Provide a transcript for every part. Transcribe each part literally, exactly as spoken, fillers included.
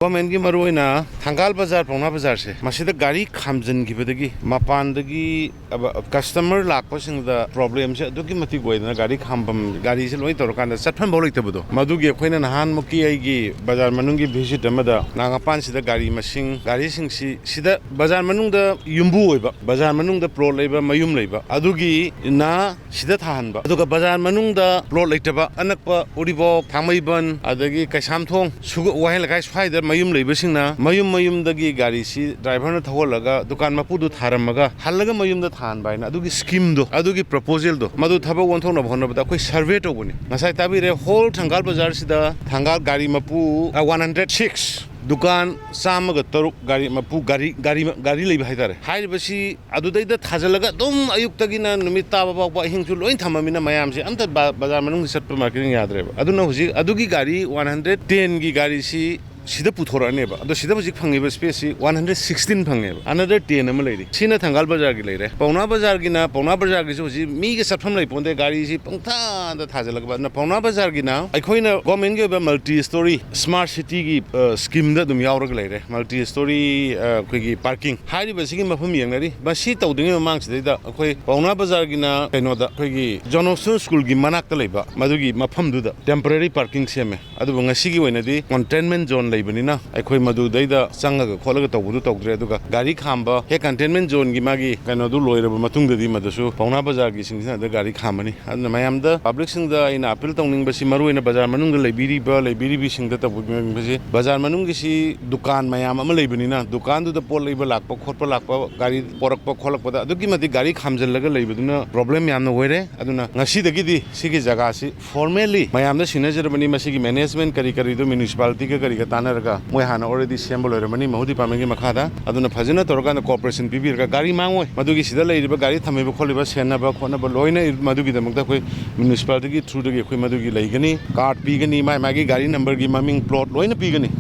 ꯒꯣꯔꯃꯦꯟꯒꯤ ꯃꯔꯨꯑꯣꯏꯅ ꯊꯪꯒꯥꯜ ꯕꯖꯥꯔ, ꯄꯥꯎꯅꯥ ꯕꯖꯥꯔꯁꯦ, ꯃꯁꯤꯗ ꯒꯥꯔꯤ ꯈꯥꯝꯖꯤꯟꯈꯤꯕꯗꯒꯤ ꯃꯄꯥꯟꯗꯒꯤ ꯑꯕ-, ꯀꯁꯇꯃꯔ ꯂꯥꯛꯄꯁꯤꯡꯗ ꯄ꯭ꯔꯣꯕ꯭ꯂꯦꯝꯁꯦ ꯑꯗꯨꯛꯀꯤ ꯃꯇꯤꯛ ꯑꯣꯏꯗꯅ, ꯒꯥꯔꯤ ꯈꯥꯝꯐꯝ, ꯒꯥꯔꯤꯁꯦ ꯂꯣꯏ ꯇꯧꯔꯀꯥꯟꯗ ꯆꯠꯐꯝꯐꯥꯎ ꯂꯩꯇꯕꯗꯣ꯫ ꯃꯗꯨꯒꯤ ꯑꯩꯈꯣꯏꯅ ꯅꯍꯥꯟꯃꯨꯛꯀꯤ ꯑꯩꯒꯤ ꯕꯖꯥꯔ ꯃꯅꯨꯡꯒꯤ ꯚꯤꯖꯤꯠ ꯑꯃꯗ ꯅꯥꯒꯥꯄꯥꯟꯁꯤꯗ ꯒꯥꯔꯤ ꯃꯁꯤꯡ, ꯒꯥꯔꯤꯁꯤꯡꯁꯤ ꯁꯤꯗ ꯕꯖꯥꯔ ꯃꯅꯨꯡꯗ ꯌꯨꯝꯕꯨ ꯑꯣꯏꯕ, ꯕꯖꯥꯔ ꯃꯅꯨꯡꯗ ꯄ꯭ꯂꯣꯠ ꯂꯩꯕ, ꯃꯌꯨꯝ ꯂꯩꯕ, ꯑꯗꯨꯒꯤꯅ ꯁꯤꯗ ꯊꯥꯍꯟꯕ꯫ ꯑꯗꯨꯒ ꯕꯖꯥꯔ ꯃꯅꯨꯡꯗ ꯄ꯭ꯂꯣꯠ ꯂꯩꯇꯕ, ꯑꯅꯛꯄ ꯎꯔꯤꯄꯣꯛ, ꯊꯥꯡꯃꯩꯕꯟ, ꯑꯗꯒꯤ ꯀꯩꯁꯥꯝꯊꯣꯡ, ꯁꯨꯒ-, ꯋꯥꯍꯦꯡ ꯂꯩꯀꯥꯏ ꯁ꯭ꯋꯥꯏꯗ ꯃꯌꯨꯝ ꯂꯩꯕꯁꯤꯡꯅ ꯃꯌꯨꯝ ꯃꯌꯨꯝꯗꯒꯤ ꯒꯥꯔꯤꯁꯤ ꯗ꯭ꯔꯥꯏꯚꯔꯅ ꯊꯧꯍꯜꯂꯒ ꯗꯨꯀꯥꯟ ꯃꯄꯨꯗꯨ ꯊꯥꯔꯝꯃꯒ ꯍꯜꯂꯒ ꯃꯌꯨꯝꯗ ꯊꯥꯍꯟꯕ ꯍꯥꯏꯅ ꯑꯗꯨꯒꯤ ꯁ꯭ꯀꯤꯝꯗꯣ, ꯑꯗꯨꯒꯤ ꯄ꯭ꯔꯣꯄꯣꯖꯦꯜꯗꯣ, ꯃꯗꯨ ꯊꯕꯛ ꯑꯣꯟꯊꯣꯛꯅꯕ ꯍꯣꯠꯅꯕꯗ ꯑꯩꯈꯣꯏ ꯁꯔꯚꯦ ꯇꯧꯕꯅꯤ꯫ ꯉꯁꯥꯏ ꯇꯥꯕꯤꯔꯦ, ꯍꯣꯜ ꯊꯪꯒꯥꯜ ꯕꯖꯥꯔꯁꯤꯗ ꯊꯪꯒꯥꯜ ꯒꯥꯔꯤ ꯃꯄꯨ, ꯑ, ꯋꯥꯟ ꯍꯟꯗ꯭ꯔꯦꯠ ꯁꯤꯛꯁ, ꯗꯨꯀꯥꯟ ꯆꯥꯝꯃꯒ ꯇꯔꯨꯛ ꯒꯥꯔꯤ ꯃꯄꯨ, ꯒꯥꯔꯤ, ꯒꯥꯔꯤ, ꯒꯥꯔꯤ ꯂꯩꯕ ꯍꯥꯏꯇꯥꯔꯦ꯫ ꯍꯥꯏꯔꯤꯕꯁꯤ ꯑꯗꯨꯗꯩꯗ ꯊꯥꯖꯤꯜꯂꯒ ꯑꯗꯨꯝ ꯑꯌꯨꯛꯇꯒꯤꯅ ꯅꯨꯃꯤꯠ ꯇꯥꯕ ꯐꯥꯎꯕ ꯑꯍꯤꯡꯁꯨ ꯂꯣꯏ ꯊꯝꯃꯃꯤꯅ ꯃꯌꯥꯝꯁꯦ ꯑꯝꯇ ꯕ-, ꯕꯖꯥꯔ ꯃꯅꯨꯡꯗ ꯆꯠꯄ ꯃꯥꯔꯀꯦꯇꯤꯡ ꯌꯥꯗ꯭ꯔꯦꯕ꯫ ꯑꯗꯨꯅ ꯍꯧꯖꯤꯛ ꯑꯗꯨꯒꯤ ꯒꯥꯔꯤ ꯋꯥꯟ ꯍꯟꯗ꯭ꯔꯦꯠ ꯇꯦꯟꯒꯤ ꯒꯥꯔꯤꯁꯤ ꯁꯤꯗ ꯄꯨꯊꯣꯔꯛꯑꯅꯦꯕ꯫ ꯑꯗꯣ ꯁꯤꯗ ꯍꯧꯖꯤꯛ ꯐꯪꯉꯤꯕ ꯁ꯭ꯄꯦꯁꯁꯤ ꯋꯥꯟ ꯍꯟꯗ꯭ꯔꯦꯠ ꯁꯤꯛꯁꯇꯤꯟ ꯐꯪꯉꯦꯕ꯫ ꯑꯅꯗꯔ ꯇꯦꯟ ꯑꯃ ꯂꯩꯔꯤ꯫ ꯁꯤꯅ ꯊꯪꯒꯥꯜ ꯕꯖꯥꯔꯒꯤ ꯂꯩꯔꯦ꯫ ꯄꯥꯎꯅꯥ ꯕꯖꯥꯔꯒꯤꯅ, ꯄꯥꯎꯅꯥ ꯕꯖꯥꯔꯒꯤꯁꯨ ꯍꯧꯖꯤꯛ ꯃꯤꯒ ꯆꯠꯐꯝ ꯂꯩ ꯄꯣꯟꯗꯦ, ꯒꯥꯔꯤꯁꯤ ꯄꯪꯊꯥꯗ ꯊꯥꯖꯤꯜꯂꯒ꯫ ꯑꯗꯨꯅ ꯄꯥꯎꯅꯥ ꯕꯖꯥꯔꯒꯤꯅ ꯑꯩꯈꯣꯏꯅ ꯒꯣꯔꯃꯦꯟꯒꯤ ꯑꯣꯏꯕ ꯃꯜꯇꯤ ꯁ꯭ꯇꯣꯔꯤ ꯁ꯭ꯃꯥꯔꯠ ꯁꯤꯇꯤꯒꯤ, ꯑ, ꯁ꯭ꯀꯤꯝꯗ ꯑꯗꯨꯝ ꯌꯥꯎꯔꯒ ꯂꯩꯔꯦ꯫ ꯃꯜꯇꯤ ꯁ꯭ꯇꯣꯔꯤ, ꯑ, ꯑꯩꯈꯣꯏꯒꯤ ꯄꯥꯔꯀꯤꯡ ꯍꯥꯏꯔꯤꯕꯁꯤꯒꯤ ꯃꯐꯝ ꯌꯦꯡꯅꯔꯤ꯫ ꯃꯁꯤ ꯇꯧꯗ꯭ꯔꯤꯉꯩ ꯃꯃꯥꯡꯁꯤꯗꯩꯗ ꯑꯩꯈꯣꯏ ꯄꯥꯎꯅꯥ ꯕꯖꯥꯔꯒꯤꯅ ꯀꯩꯅꯣꯗ, ꯑꯩꯈꯣꯏꯒꯤ ꯖꯣꯟ ꯍꯣꯞꯁꯟ ꯁ꯭ꯀꯨꯜꯒꯤ ꯃꯅꯥꯛꯇ ꯂꯩꯕ ꯃꯗꯨꯒꯤ ꯃꯐꯝꯗꯨꯗ ꯇꯦꯝꯄꯔꯦꯔꯤ ꯄꯥꯔꯀꯤꯡ ꯁꯦꯝꯃꯦ꯫ ꯑꯗꯨꯕꯨ ꯉꯁꯤꯒꯤ ꯑꯣꯏꯅꯗꯤ ꯀꯟꯇꯦꯟꯃꯦꯟ ꯖꯣꯟ ꯂꯩꯕꯅꯤꯅ ꯑꯩꯈꯣꯏ ꯃꯗꯨꯗꯩꯗ ꯆꯪꯉꯒ ꯈꯣꯠꯂꯒ ꯇꯧꯕꯗꯨ ꯇꯧꯗ꯭ꯔꯦ꯫ ꯑꯗꯨꯒ ꯒꯥꯔꯤ ꯈꯥꯝꯕ ꯍꯦꯛ ꯀꯟꯇꯦꯟꯃꯦꯟ ꯖꯣꯟꯒꯤ ꯃꯥꯒꯤ ꯀꯩꯅꯣꯗꯨ ꯂꯣꯏꯔꯕ ꯃꯇꯨꯡꯗꯗꯤ ꯃꯗꯨꯁꯨ ꯄꯥꯎꯅꯥ ꯕꯖꯥꯔꯒꯤꯁꯤꯡꯁꯤꯅ ꯑꯗ ꯒꯥꯔꯤ ꯈꯥꯝꯃꯅꯤ꯫ ꯑꯗꯨꯅ ꯃꯌꯥꯝꯗ, ꯄꯕ꯭ꯂꯤꯛꯁꯤꯡꯗ ꯑꯩꯅ ꯑꯄꯤꯜ ꯇꯧꯅꯤꯡꯕꯁꯤ, ꯃꯔꯨꯑꯣꯏꯅ ꯕꯖꯥꯔ ꯃꯅꯨꯡꯗ ꯂꯩꯕꯤꯔꯤꯕ, ꯂꯩꯕꯤꯔꯤꯕꯤꯁꯤꯡꯗ ꯇꯧꯕꯤꯅꯤꯡꯕꯁꯤ, ꯕꯖꯥꯔ ꯃꯅꯨꯡꯒꯤꯁꯤ ꯗꯨꯀꯥꯟ ꯃꯌꯥꯝ ꯑꯃ ꯂꯩꯕꯅꯤꯅ, ꯗꯨꯀꯥꯟꯗꯨꯗ ꯄꯣꯠ ꯂꯩꯕ ꯂꯥꯛꯄ ꯈꯣꯠꯄ ꯂꯥꯛꯄ, ꯒꯥꯔꯤ ꯄꯣꯔꯛꯄ ꯈꯣꯠꯂꯛꯄꯗ ꯑꯗꯨꯛꯀꯤ ꯃꯇꯤꯛ ꯒꯥꯔꯤ ꯈꯥꯝꯖꯤꯜꯂꯒ ꯂꯩꯕꯗꯨꯅ ꯄ꯭ꯔꯣꯕ꯭ꯂꯦꯝ ꯌꯥꯝꯅ ꯑꯣꯏꯔꯦ꯫ ꯑꯗꯨꯅ ꯉꯁꯤꯗꯒꯤꯗꯤ ꯁꯤꯒꯤ ꯖꯒꯥꯁꯤ ꯐꯣꯔꯃꯦꯜꯂꯤ ꯃꯌꯥꯝꯗ ꯁꯤꯟꯅꯖꯔꯕꯅꯤ꯫ ꯃꯁꯤꯒꯤ ꯃꯦꯅꯦꯖꯃꯦꯟ ꯀꯔꯤ ꯀꯔꯤꯗꯣ ꯃ꯭ꯌꯨꯅꯤꯁꯤꯄꯥꯂꯤꯇꯤꯒ ꯀꯔꯤꯒ ꯇꯥꯟꯅꯔꯒ ꯃꯣꯏ ꯍꯥꯟꯅ already ꯁꯦꯝꯕ ꯂꯣꯏꯔꯝꯃꯅꯤ ꯃꯍꯨꯠ ꯗꯤꯄꯥꯔꯠꯃꯦꯟꯒꯤ ꯃꯈꯥꯗ꯫ ꯑꯗꯨꯅ ꯐꯖꯅ ꯇꯧꯔꯀꯥꯟꯗ ꯀꯣꯑꯣꯄꯔꯦꯁꯟ ꯄꯤꯕꯤꯔꯒ ꯒꯥꯔꯤ ꯃꯥꯡꯉꯣꯏ꯫ ꯃꯗꯨꯒꯤ ꯁꯤꯗ ꯂꯩꯔꯤꯕ ꯒꯥꯔꯤ ꯊꯝꯃꯤꯕ ꯈꯣꯠꯂꯤꯕ ꯁꯦꯟꯅꯕ ꯈꯣꯠꯅꯕ ꯂꯣꯏꯅ ꯃꯗꯨꯒꯤꯗꯃꯛꯇ ꯑꯩꯈꯣꯏ ꯃ꯭ꯌꯨꯅꯤꯁꯤꯄꯥꯂꯤꯇꯤꯒꯤ ꯊ꯭ꯔꯨꯗꯒꯤ ꯑꯩꯈꯣꯏ ꯃꯗꯨꯒꯤ ꯂꯩꯒꯅꯤ꯫ ꯀꯥꯔꯗ ꯄꯤꯒꯅꯤ, ꯃꯥꯏ ꯃꯥꯒꯤ ꯒꯥꯔꯤ ꯅꯝꯕꯔꯒꯤ ꯃꯃꯤꯡ, ꯄ꯭ꯂꯣꯠ ꯂꯣꯏꯅ ꯄꯤꯒꯅꯤ꯫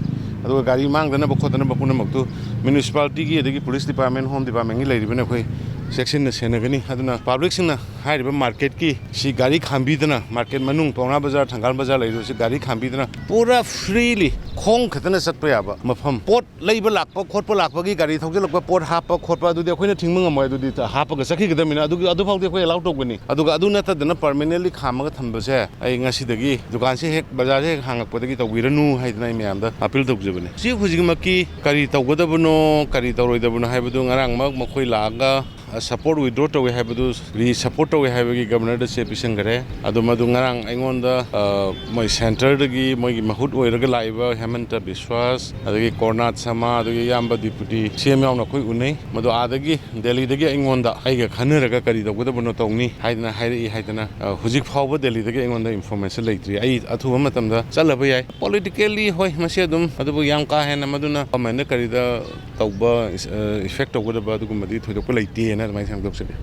ꯑꯗꯨꯒ ꯒꯥꯔꯤ ꯃꯥꯡꯗꯅꯕ ꯈꯣꯠꯇꯅꯕ ꯄꯨꯝꯅꯃꯛꯇꯨ ꯃ꯭ꯌꯨꯅꯤꯁꯤꯄꯥꯂꯤꯇꯤꯒꯤ ꯑꯗꯒꯤ ꯄꯨꯂꯤꯁ ꯗꯤꯄꯥꯔꯠꯃꯦꯟ, ꯍꯣꯝ ꯗꯤꯄꯥꯔꯠꯃꯦꯟꯒꯤ ꯂꯩꯔꯤꯕꯅ ꯑꯩꯈꯣꯏ ꯆꯦꯛꯁꯤꯟꯅ ꯁꯦꯟꯅꯒꯅꯤ꯫ ꯑꯗꯨꯅ ꯄꯕ꯭ꯂꯤꯛꯁꯤꯡꯅ ꯍꯥꯏꯔꯤꯕ ꯃꯥꯔꯀꯦꯠꯀꯤ ꯁꯤ ꯒꯥꯔꯤ ꯈꯥꯝꯕꯤꯗꯅ, ꯃꯥꯔꯀꯦꯠ ꯃꯅꯨꯡ, ꯄꯥꯎꯅꯥ ꯕꯖꯥꯔ, ꯊꯪꯒꯥꯜ ꯕꯖꯥꯔ ꯂꯩꯔꯤꯕꯁꯤ ꯒꯥꯔꯤ ꯈꯥꯝꯕꯤꯗꯅ ꯄꯨꯔꯥ ꯐ꯭ꯔꯤꯂꯤ ꯈꯣꯡ ꯈꯛꯇꯅ ꯆꯠꯄ ꯌꯥꯕ ꯃꯐꯝ, ꯄꯣꯠ ꯂꯩꯕ ꯂꯥꯛꯄ ꯈꯣꯠꯄ ꯂꯥꯛꯄꯒꯤ ꯒꯥꯔꯤ ꯊꯧꯖꯤꯜꯂꯛꯄ, ꯄꯣꯠ ꯍꯥꯞꯄ ꯈꯣꯠꯄ, ꯑꯗꯨꯗꯤ ꯑꯩꯈꯣꯏꯅ ꯊꯤꯡꯕ ꯉꯝꯃꯣꯏ꯫ ꯑꯗꯨꯗꯤ ꯍꯥꯞꯄꯒ ꯆꯠꯈꯤꯒꯗꯕꯅꯤꯅ ꯑꯗꯨꯒꯤ, ꯑꯗꯨꯐꯥꯎꯗꯤ ꯑꯩꯈꯣꯏ ꯑꯦꯂꯥꯎ ꯇꯧꯒꯅꯤ꯫ ꯑꯗꯨꯒ ꯑꯗꯨ ꯅꯠꯇꯗꯅ ꯄꯔꯃꯅꯦꯟꯂꯤ ꯈꯥꯝꯃꯒ ꯊꯝꯕꯁꯦ ꯑꯩ ꯉꯁꯤꯗꯒꯤ ꯗꯨꯀꯥꯟꯁꯦ ꯍꯦꯛ, ꯕꯖꯥꯔꯁꯦ ꯍꯦꯛ ꯍꯥꯡꯉꯛꯄꯗꯒꯤ ꯇꯧꯕꯤꯔꯅꯨ ꯍꯥꯏꯗꯅ ꯑꯩ ꯃꯌꯥꯝꯗ ꯑꯄꯤꯜ ꯇꯧꯖꯕꯅꯤ꯫ ꯍꯧꯖꯤꯛ ꯍꯧꯖꯤꯛꯃꯛꯀꯤ ꯀꯔꯤ ꯇꯧꯒꯗꯕꯅꯣ, ꯀꯔꯤ ꯇꯧꯔꯣꯏꯗꯕꯅꯣ ꯍꯥꯏꯕꯗꯨ ꯉꯔꯥꯡꯃꯛ ꯃꯈꯣꯏ ꯂꯥꯛꯑꯒ ꯁꯄꯣꯔꯠ ꯋꯤꯗ꯭ꯔꯣ ꯇꯧꯋꯦ ꯍꯥꯏꯕꯗꯨ, ꯔꯤ ꯁꯄꯣꯔꯠ ꯇꯧꯋꯦ ꯍꯥꯏꯕꯒꯤ ꯒꯕꯔꯅꯔꯗ ꯆꯦ ꯄꯤꯁꯟꯈꯔꯦ꯫ ꯑꯗꯨ ꯃꯗꯨ ꯉꯔꯥꯡ ꯑꯩꯉꯣꯟꯗ, ꯑ, ꯃꯣꯏ ꯁꯦꯟꯇꯔꯗꯒꯤ ꯃꯣꯏꯒꯤ ꯃꯍꯨꯠ ꯑꯣꯏꯔꯒ ꯂꯥꯛꯏꯕ ꯍꯦꯃꯟꯇ ꯕꯤꯁ꯭ꯋꯥꯁ, ꯑꯗꯒꯤ ꯀꯣꯔꯅꯥꯠ ꯁꯃꯥ, ꯑꯗꯒꯤ ꯏꯌꯥꯝꯕ ꯗꯤꯄꯨꯇꯤ ꯁꯤ ꯑꯦꯝ ꯌꯥꯎꯅ ꯑꯩꯈꯣꯏ ꯎꯅꯩ꯫ ꯃꯗꯨ ꯑꯥꯗꯒꯤ, ꯗꯦꯜꯂꯤꯗꯒꯤ ꯑꯩꯉꯣꯟꯗ ꯑꯩꯒ ꯈꯟꯅꯔꯒ ꯀꯔꯤ ꯇꯧꯒꯗꯕꯅꯣ ꯇꯧꯅꯤ ꯍꯥꯏꯗꯅ ꯍꯥꯏꯔꯛꯏ ꯍꯥꯏꯗꯅ, ꯑ, ꯍꯧꯖꯤꯛ ꯐꯥꯎꯕ ꯗꯦꯜꯂꯤꯗꯒꯤ ꯑꯩꯉꯣꯟꯗ ꯏꯟꯐꯣꯔꯃꯦꯁꯟ ꯂꯩꯇ꯭ꯔꯤ꯫ ꯑꯩ ꯑꯊꯨꯕ ꯃꯇꯝꯗ ꯆꯠꯂꯕ ꯌꯥꯏ꯫ ꯄꯣꯂꯤꯇꯤꯀꯦꯜꯂꯤ ꯍꯣꯏ, ꯃꯁꯤ ꯑꯗꯨꯝ, ꯑꯗꯨꯕꯨ ꯌꯥꯝ ꯀꯥ ꯍꯦꯟꯅ ꯃꯗꯨꯅ ꯒꯚꯔꯟꯃꯦꯟꯗ ꯀꯔꯤꯗ ꯇꯧꯕ, ꯑ, ꯏꯐꯦꯛ ꯇꯧꯒꯗꯕ ꯑꯗꯨꯒꯨꯝꯕꯗꯤ ꯊꯣꯏꯗꯣꯛꯄ ꯂꯩꯇꯦꯅ ꯑꯗꯨꯃꯥꯏꯅ ꯁꯦꯝꯗꯣꯛꯆꯒꯦ꯫